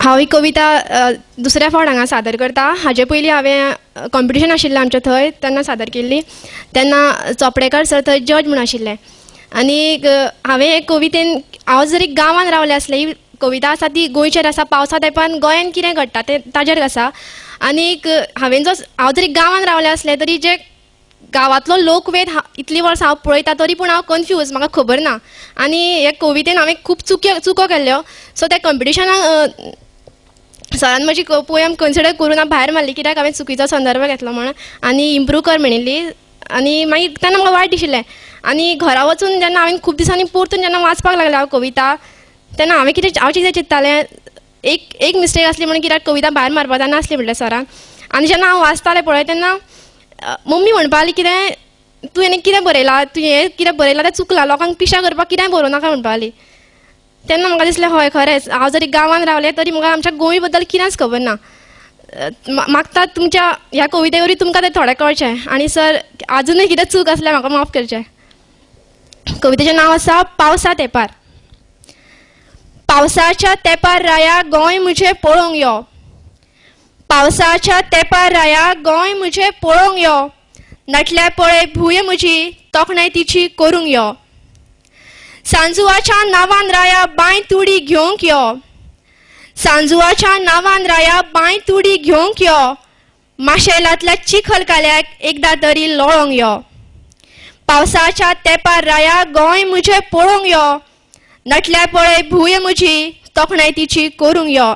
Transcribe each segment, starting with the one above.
हांव ही कविता दुसऱ्या फावट हांगा सादर करता. हाजे पयलीं हांवें कॉम्पिटिशन आशिल्लें आमच्या थंय, तेन्ना सादर केल्ली. तेन्ना चोपडेकार सर थंय जज म्हूण आशिल्ले. आनी हांवें हे कवितेन, हांव जरी गांवांत रावलें आसलें, ही कविता आसा ती गोंयचेर आसा, पावसा तेंपान गोंयांत कितें घडटा तें ताजेर आसा. आनीक हांवें जो, हांव जरी गांवांत रावलें आसलें तरी जे गांवांतलो लोकवेद इतलीं वर्सां हांव पळयता तरी पूण हांव कन्फ्यूज, म्हाका खबर ना. आनी हे कवितेन हांवें खूब चुको केल्ल्यो. सो त्या कॉम्पिटिशनाक सरान म्हजी पोयम कन्सिडर करून हांव भायर मारली, कित्याक हांवें चुकीचो संदर्भ घेतलो म्हण, आनी इम्प्रूव कर म्हणिल्ली. आनी मागीर तेन्ना म्हाका वायट दिशिल्लें. आनी घरा वचून जेन्ना हांवें खूब दिसांनी परतून जेन्ना वाचपाक लागलें हांव कविता, तेन्ना हांवें कितें, हांव कितें चिंत्तालें, एक मिस्टेक आसली म्हणून कित्याक कविता भायर मारपा नासली म्हटलें सरान. आनी जेन्ना हांव वाचतालें पळय तेन्ना मम्मी म्हणपा लागली, कितें तूं हेणें कितें बरयलां, तूं हें कितें बरयलां तें चुकलां, लोकांक पिशा करपाक कितेंय बरोवं नाका म्हणपा लागली. तेन्ना म्हाका दिसलें हय खरेंच, हांव जरी गांवांत रावलें तरी म्हाका आमच्या गोंय बद्दल कितेंच खबर ना. मागता तुमच्या ह्या कविते वरवीं तुमकां तें थोडें कळचें. आनी सर आजुनूय कितें चूक आसल्यार म्हाका माफ करचें. कवितेचें नांव आसा पावसा तेंपार. पावसाच्या तेंपार राया गोंय म्हजें पळोवंक यो, पावसाच्या तेंपार राया गोंय म्हजें पळोवंक यो, नटल्या पळय भूंय म्हजी तोखणाय तिची करूंक यो, सांजुवाच्या नांवान राया बांय तुडी घेवंक यो, सांजुवाच्या नांवान राया बांय तुडी घेवंक यो, माशेलांतल्या चिखल काल्याक एकदां तरी लोळोंक यो, पावसाच्या तेंपार राया गोंय म्हजें पळोवंक यो, नटल्या पळय भूंय म्हजी तोखणाय तिची करूंक यो,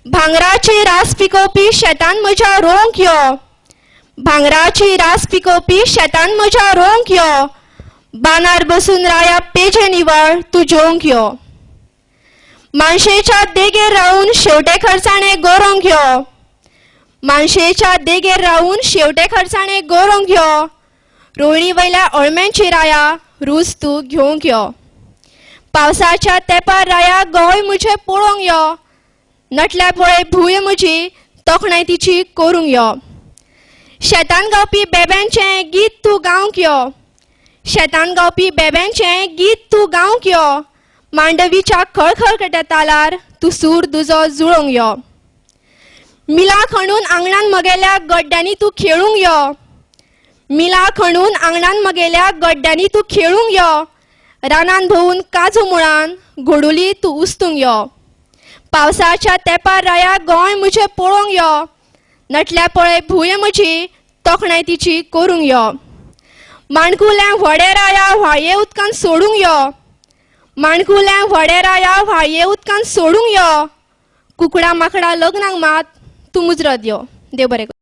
भांगराची रास पिकोवपी शेतान म्हज्या रोवंक यो, भांगराची रास पिकोवपी शेतान म्हज्या रोवंक यो, बानार बसून राया पेजे निवळ तूं जेवंक यो, मानशेच्या देगेर रावून शेवटे खर्चाणे गोरोवंक यो, मानशेच्या देगेर रावून शेवटे खर्चाणे गोरोवंक यो, रोयणी वयल्या अळम्यांची राया रूच तूं घेवंक यो, पावसाच्या तेंपार राया गोंय म्हजें पळोवंक यो, नटल्या पळय भूंय म्हजी तोखणाय तिची करूंक यो, शेतान गावपी बेब्यांचें गीत तूं गावंक यो, शेतान गावपी बेब्यांचें गीत तूं गावंक यो, मांडवीच्या खळखळकट्या तालार तूं सूर तुजो जुळोवंक यो, मिलां खणून आंगणान म्हगेल्या गड्ड्यांनी तूं खेळूंक यो, मिलां खणून आंगणान म्हगेल्या गड्ड्यांनी तूं खेळूंक यो, रानान भोंवून काजू मुळान घोडुली तूं उस्तूंक यो, पावसाच्या तेंपार राया गोंय म्हजें पळोवंक यो, नटल्या पळय भूंय म्हजी तोखणाय तिची करूंक यो, माणकुल्या व्हडें राया व्हाळये उदकान सोडूंक यो, माणकुल्या व्हडें राया व्हाळये उदकान सोडूंक यो, कुकडां माकडां लग्नाक मात तूं मुजरत यो. देव बरें करूं.